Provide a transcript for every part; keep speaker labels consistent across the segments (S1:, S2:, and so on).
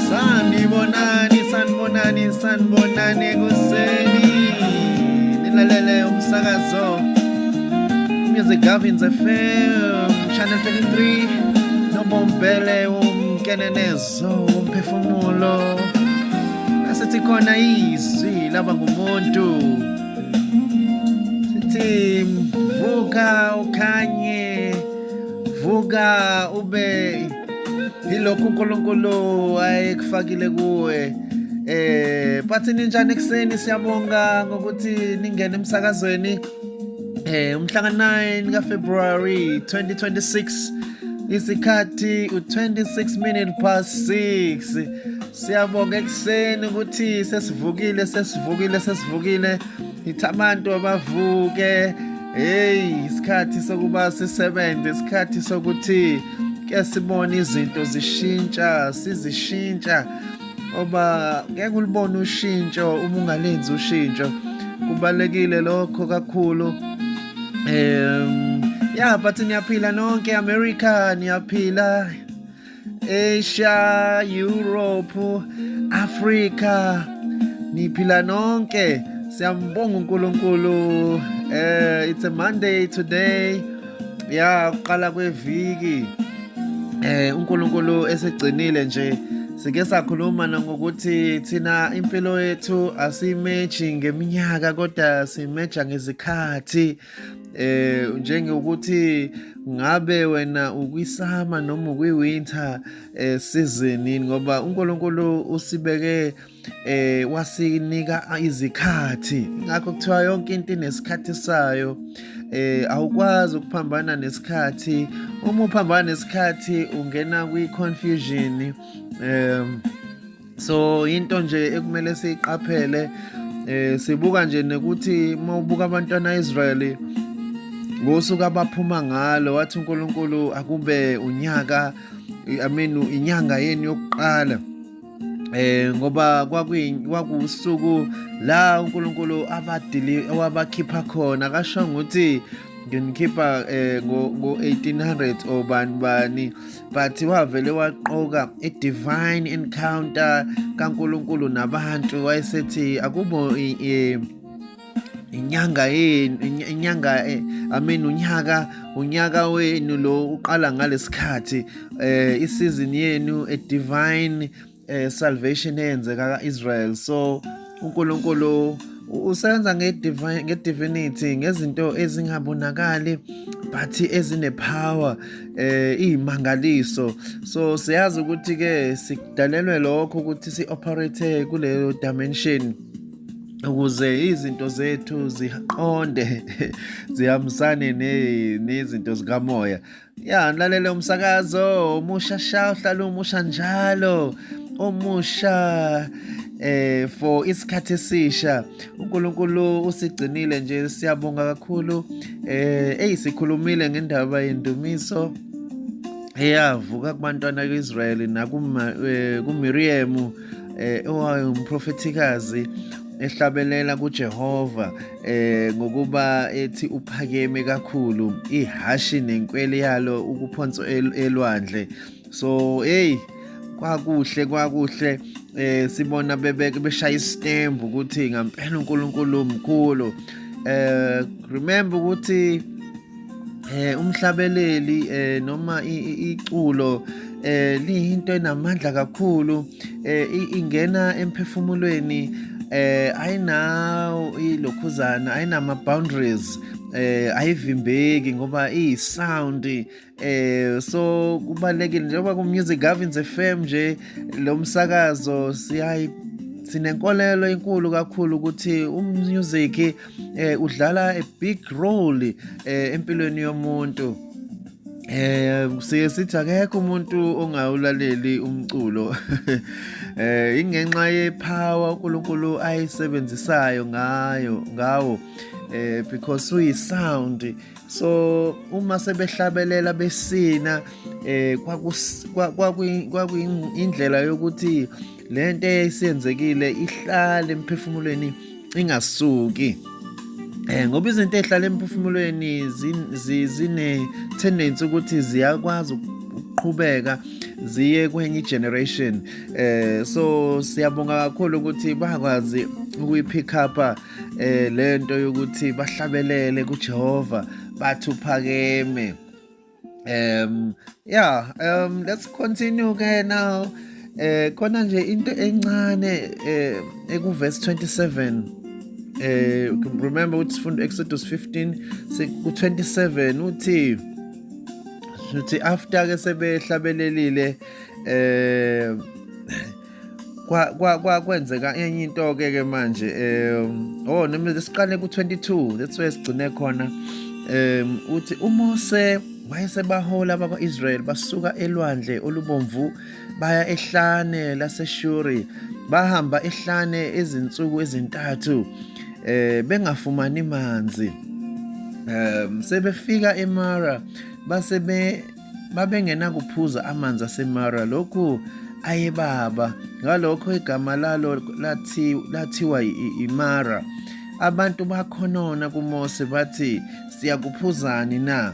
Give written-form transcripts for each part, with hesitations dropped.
S1: Sanibonani, sanibonani, sanibonani ekuseni. Nilalele umsakazo Music Governs FM Channel 33 noBombele umkenenezo umphefumulo. Asithi khona izwi laba ngumuntu. Sithi vuka ukhanye, vuka ube yilokhu uNkulunkulu ayekufakile kuwe. Bathi ninjani ekuseni? Siyabonga ngokuthi ningene emsakazweni. Umhla ka-9 kaFebruary 2026, isikhathi u-26 minutes past 6. Siyabonga ekuseni ukuthi sesivukile, sesivukile, sesivukile. Ithi abantu abavuke. Hey, isikhathi sokuba sisebenze, isikhathi sokuthi ke sibone izinto zishintsha, sizishintsha. Oba ngeke ulibone ushintsho uma ungalenzi ushintsho. Kubalekile lokho kakhulu. Yeah, but niyaphila nonke, America niyaphila, Asia, Europe, Africa, niphila nonke. Siyambonga uNkulunkulu. It's a Monday today. Yeah, uqala kweviki. UNkulunkulu esegcinile nje, sike sakhuluma nangokuthi thina impilo yethu asimeji ngeminyaka kodwa simeja ngezikhathi, njengokuthi ngabe wena ukwisummer noma ukwi-winter season, ngoba uNkulunkulu usibeke wasinika izikhathi. Ngakho kuthiwa yonke into inesikhathi sayo. Awukwazi ukuphambana nesikhathi. Uma uphambana nesikhathi ungena kwi-confusion. So into nje ekumele siyiqaphele, sibuka nje nekuthi mawubuka abantwana Israyeli ngosuku abaphuma ngalo, wathi uNkulunkulu akube unyaka, I mean inyanga yenu yokuqala, ngoba kwakusuku la uNkulunkulu abadili owabakhipha khona. Akasho ukuthi nginikhipha ngo 1800 or bani bani, but wavele waqoka i divine encounter kaNkulunkulu nabantu, wayesethi akubo inyanga yenu, inyanga, I mean unyaka wenu lo uqala ngalesikhathi, isizini yenu, a divine salvation eyenzeka kaIsrael. So uNkulunkulu usebenza nge-divine, nge-divinity, ngezinto ezingabonakali but ezine-power, iyimangaliso. So siyazi ukuthi ke sidalelwe lokho ukuthi si-operate kuleyo dimension ukuze izinto zethu ziqonde, zihambisane nezinto zikamoya. Ya, nilalele umsakazo omusha sha, uhlala umusha njalo, omusha for isikhathi esisha. uNkulunkulu usigcinile nje, siyabonga kakhulu. Hey, sikhulumile ngendaba yendumiso eyavuka kubantwana kaIsrael nakuma kuMiriam, owayengumprofethikazi, ehlabelela kuJehova ngokuba ethi uphakeme kakhulu, ihashi nenkwele yalo ukuphonso elwandle. So hey, kwakuhle, kwakuhle. Sibona bebeke beshaya istembu ukuthi ngampela uNkulunkulu mkhulu. Remember ukuthi umhlabeleli noma iculo liyinto enamandla kakhulu, ingena emphefumulweni, ayinawo ilokhuzana, ayinama boundaries, ayivimbeki ngoba iyi sound. So kubalekile njengoba ku Music Governs FM nje lo msakazo, siyayi sinenkolelo enkulu kakhulu ukuthi umusic udlala a big role empilweni yomuntu. Siye sithi akekho umuntu ongawulaleli umculo, ingenxa yepower uNkulunkulu ayisebenzisayo ngawo, because uyi sound. So uma sebehlabelela besina, kwakuyindlela yokuthi lento eyayisenzekile ihlale emphefumulweni, ingasuki, ngoba izinto ezihlala emphefumulweni zine tendency ukuthi ziyakwazi ukuqhubeka ziye kwenye generation. So siyabonga kakhulu ukuthi bakwazi ukuyipick up lento yokuthi bahlabelele kuJehova, bathi uphakeme. Yeah, let's continue ke now. Khona nje into encane eku verse 27. Remember ukuthi sifunda Exodus 15, ku 27 uthi after ke sebehlabelelile, kwa kwa kwenzeka enye into ke ke manje. Oh, noma siqale ku 22, that's where sigcine khona. Uthi uMose wayesebahola abakwa-Israel basuka elwandle olubomvu baya ehlane laseShuri. Bahamba ehlane izinsuku ezintathu bengafumani manzi. Sebefika eMara, base babengenakuphuza amanzi aseMara, lokhu ayebaba. Ngalokho igama lalo lathiwa iMara. Abantu bakhonona kuMose bathi, "Siyakuphuzani na?"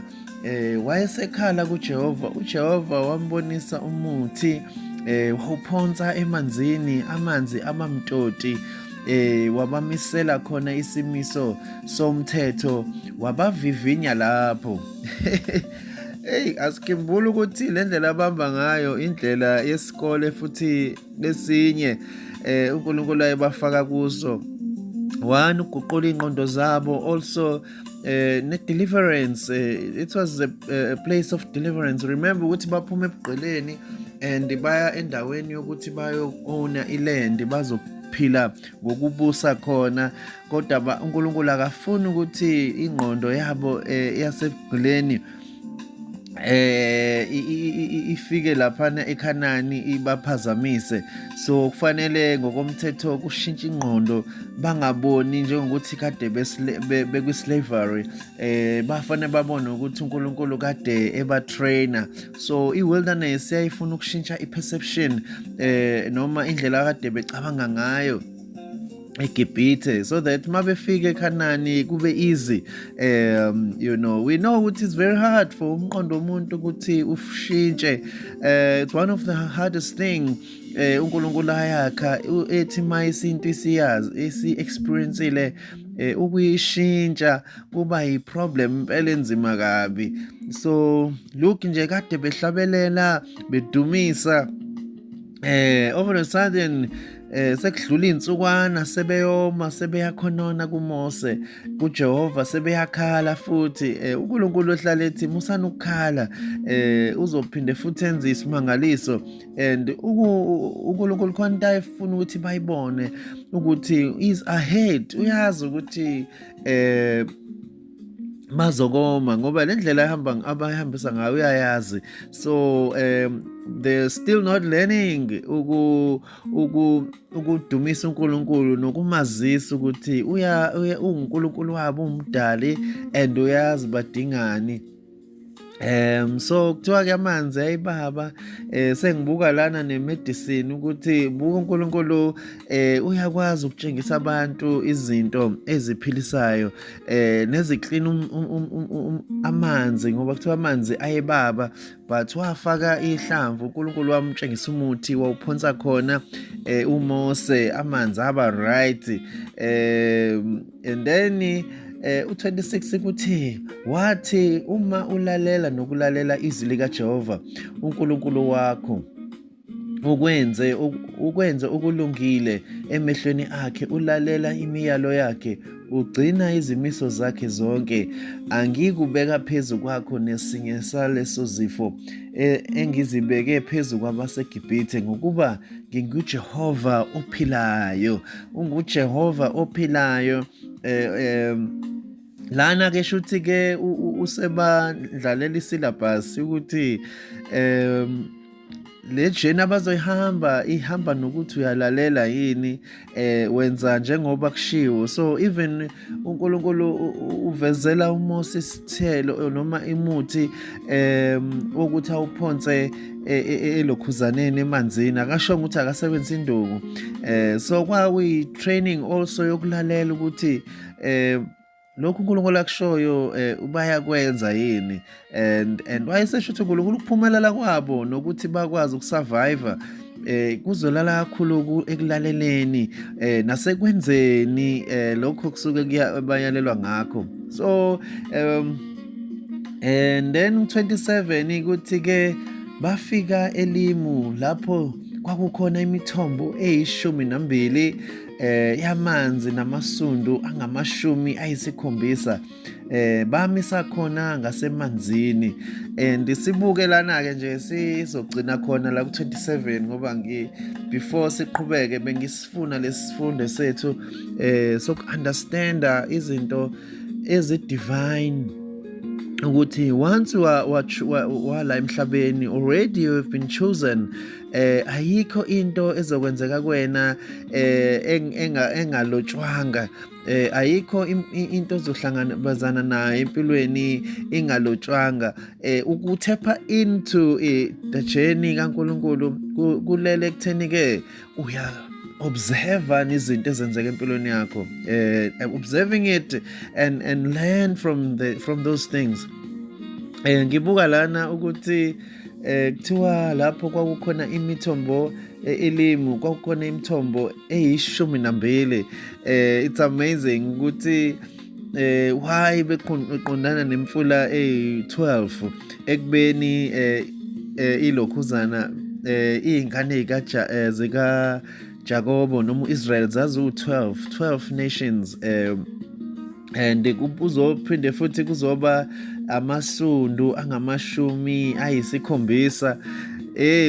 S1: Wayesekhala kuJehova, uJehova wambonisa umuthi, wawuphonsa emanzini, amanzi abamtoti. Wabamisela khona isimiso somthetho, wabavivinya lapho. Hey, asikhumbula ukuthi le ndlela abamba ngayo indlela yesikole futhi lesinye uNkulunkulu ayebafaka kuso, one, ukuguqula ingqondo zabo, also ne deliverance. It was a place of deliverance. Remember ukuthi baphuma ebugqileni and baya endaweni yokuthi bayo-owna iland, bazophila ngokubusa khona, kodwa uNkulunkulu akafuni ukuthi ingqondo yabo yasebugqileni ifike laphana eKhanani ibaphazamise. So kufanele ngokomthetho kushintsha ingqondo, bangaboni njengokuthi kade bekwi-slavery, bafanele babone ukuthi uNkulunkulu kade eba trainer. So i-wilderness yayifuna ukushintsha i-perception noma indlela kade becabanga ngayo eGibhithe, so that mabefika eKhanani kube easy. We know ukuthi it's very hard for umqondo womuntu ukuthi ushintshe. It's one of the hardest thing uNkulunkulu ayakha, ethi mayisintu isiyazi, isi experienceile, ukuyishintsha kuba yi-problem impela enzima kabi. So look nje, kade behlabelela bedumisa, over a sudden sekudlula insukwana, sebeyoma, sebeyakhonona kuMose, kuJehova, sebeyakhala futhi. uNkulunkulu ohlala ethi musana ukukhala, uzophinde futhi enze isimangaliso. And uNkulunkulu khona into ayefuna ukuthi bayibone ukuthi is ahead, uyazi ukuthi bazokoma ngoba le ndlela ehamba abayihambisa ngayo uyayazi. So they're still not learning uku uku ukudumisa uNkulunkulu nokumazisa ukuthi uya uNkulunkulu wabo, umdali, and uyazi badingani. So kuthiwa ke amanzi ayibaba, sengibuka lana nemedicine ukuthi buka uNkulunkulu uyakwazi ukutshengisa abantu izinto eziphilisayo neziklina amanzi, ngoba kuthiwa amanzi ayebaba, but wafaka ihlamvu. uNkulunkulu wamtshengisa umuthi, wawuphonsa khona uMose, amanzi aba right. And then u26 kuthi, wathi, "Uma ulalela nokulalela izwi likaJehova uNkulunkulu wakho, ukwenze okulungile emehlweni akhe, ulalela imiyalo yakhe, ugcina izimiso zakhe zonke, angikubeka phezu kwakho nesinye saleso zifo engizibeke phezu kwabaseGibhithe, ngokuba nginguJehova ophilayo." UnguJehova ophilayo. Lana ke shuthi ke usebandlalela isyllabus ukuthi le journey abazoyihamba ihamba nokuthi uyalalela yini, wenza njengoba kushiwo. So even uNkulunkulu uvezela uMose isithelo noma imuthi ukuthi awuphonse elokhuzaneni, emanzini, akasho ukuthi akasebenzisa induku. So kwakuyi training also yokulalela ukuthi lokhu uNkulunkulu akushoyo bayakwenza yini. And wayesesho ukuthi uNkulunkulu ukuphumelela kwabo nokuthi bakwazi ukusurvive kuzolala kakhulu ekulaleleni nasekwenzeni lokho kusuke kuyabayalelwa ngakho. So and then 27 ukuthi ke bafika eLimu, lapho kwakukhona imithombo eyi-12 yamanzi namasundu angamashumi ayisikhombisa, bamisa khona ngasemanzini. And sibuke lana ke nje, sizogcina khona la ku-27, ngoba ngi before siqhubeke bengisifuna lesifundo sethu soku-understanda izinto ezi-divine, ukuthi once wala emhlabeni, already you have been chosen. Ayikho into ezokwenzeka kuwena engalotshwanga. Ayikho into ozohlangabezana nayo empilweni ingalotshwanga. Ukuthepha into the journey kaNkuluNkulu kulele ekutheni ke uya observe izinto ezenzeka empilweni yakho, observing it and learn from those things. Ngibuka lana ukuthi kuthiwa lapho kwakukhona imithombo elimu, kwakukhona imithombo eyi-12. It's amazing ukuthi why beqondana nemfula eyi-12, ekubeni ilokhuzana iy'ngane zika Jakobo noma uIsrael zaziwu-12, 12 nations, and kuzophinde futhi kuzoba amasundu angamashumi ayisikhombisa.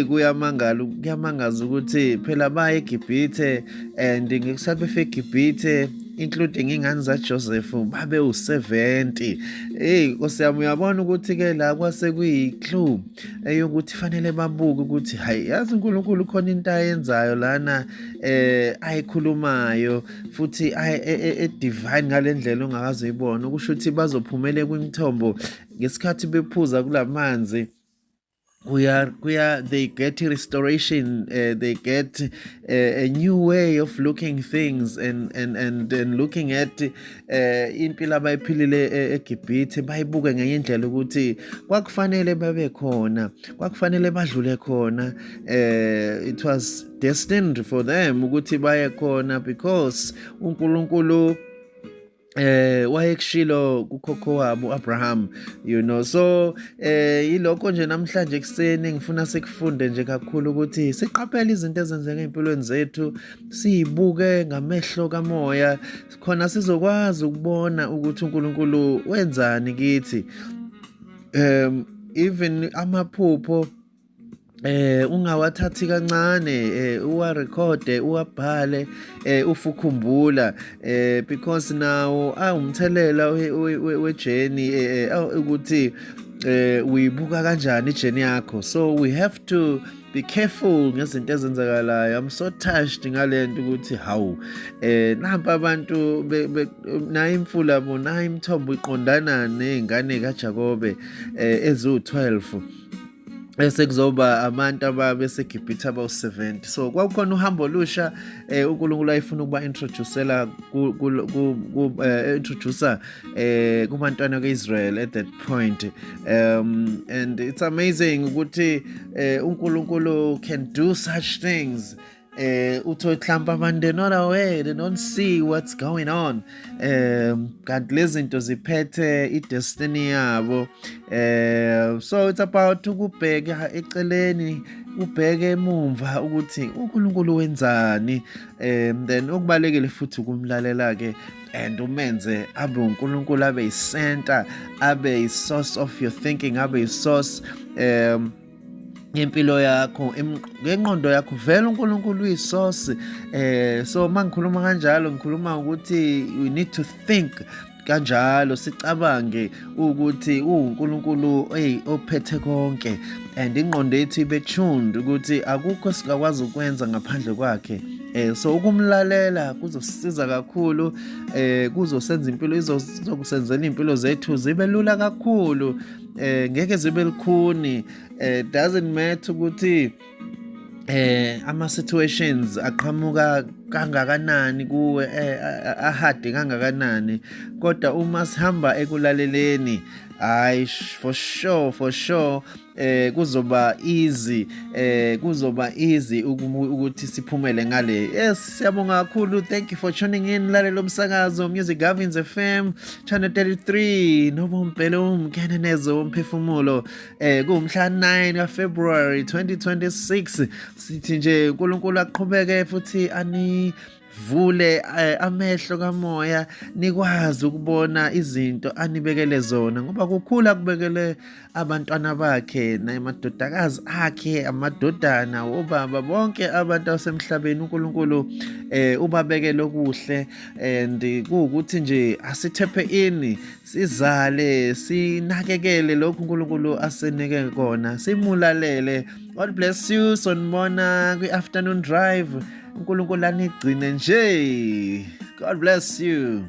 S1: Kuyamangala, kuyamangaza ukuthi phela baya eGibhithe, and ngesikhathi befika eGibhithe, including ingane zaJoseph, babe u70. Hey Nkosi yami, uyabona ukuthi ke la kwase kuyi-clue eyokuthi fanele babuke ukuthi hayi, yazi uNkulunkulu khona into ayenzayo lana ayikhulumayo futhi e-divine ngalendlela ongakaze uyibone. Ukusho ukuthi bazophumele kwimithombo ngesikhathi bephuza kulamanzi, kuya they get restoration, they get a new way of looking things and looking at impilo abayiphilile eGibhithe, bayibuke ngenye indlela ukuthi kwakufanele babe khona, kwakufanele badlule khona. It was destined for them ukuthi baye khona because uNkulunkulu wayekushilo kukhokho wabo uAbraham. So ilokho nje namhlanje ekseni ngifuna sikufunde nje kakhulu, ukuthi siqaphele izinto ezenzeka empilweni zethu, sizibuke ngamehlo kamoya, khona sizokwazi ukubona ukuthi uNkulunkulu wenzani kithi. Even amaphupho ungawathathi kancane, uwarekhode, uwabhale, ufukhumbula, because nawo awumthelela wejourney, ukuthi uyibuka kanjani ijourney yakho. So we have to Be careful ngezinto ezenzakalayo. I'm so touched ngalento ukuthi hawu, nampa abantu nayo imfula bo, nayo imithombo iqondana nezingane kaJakobe eziwu-12, bese kuzoba abantu ababeseGibhithe abawu-70. So kwakukhona uhambo olusha uNkulunkulu ayefuna ukuba introducela ku introducer kubantwana kaIsrael at that point, and it's amazing ukuthi uNkulunkulu can do such things. Utho mhlawumbe abantu, they're not aware, they don't see what's going on, kanti lezi zinto ziphethe i-destiny yabo. So it's about ukubheka eceleni, ubheke emumva ukuthi uNkulunkulu wenzani, then okubalekile futhi ukumlalela ke and umenze abe uNkulunkulu, abe i-center, abe i-source of your thinking, abe i-source ngempilo yakho, ngengqondo yakho. Vele uNkulunkulu uyi-source. So mangikhuluma kanjalo, ngikhuluma ukuthi we need to think kanjalo, sicabange ukuthi uNkulunkulu, hey, ophethe konke, and ingqondo yethu ibe tuned ukuthi akukho singakwazi ukwenza ngaphandle kwakhe. So ukumlalela kuzosisiza kakhulu, kuzosenza impilo, izokusenzela impilo zethu zibe lula kakhulu, ngeke zibe lukhuni. Doesn't matter ukuthi ama situations aqhamuka kangakanani kuwe, ahade kangakanani, kodwa uma sihamba ekulaleleni, hayi, for sure, for sure, kuzoba easy, kuzoba easy ukuthi siphumele ngale. Yes, siyabonga kakhulu. Thank you for tuning in. Lalela umsakazo Music Governs FM, channel 33, nobompele umkenenezo womphefumulo. Kuwumhla 9 kaFebruary 2026. Sithi nje uNkulunkulu aqhubeke futhi ani vule amehlo kamoya, nikwazi ukubona izinto anibekele zona, ngoba kukhula kubekele abantwana bakhe namadodakazi akhe, amadodana, obaba, bonke abantu abasemhlabeni. uNkulunkulu ubabekele okuhle, and kuwukuthi nje asithephe ini, sizale, sinakekele lokhu uNkulunkulu asenike kona, simulalele. God bless you. Sonibona kwi-afternoon drive. uNkulunkulu anigcine nje. God bless you.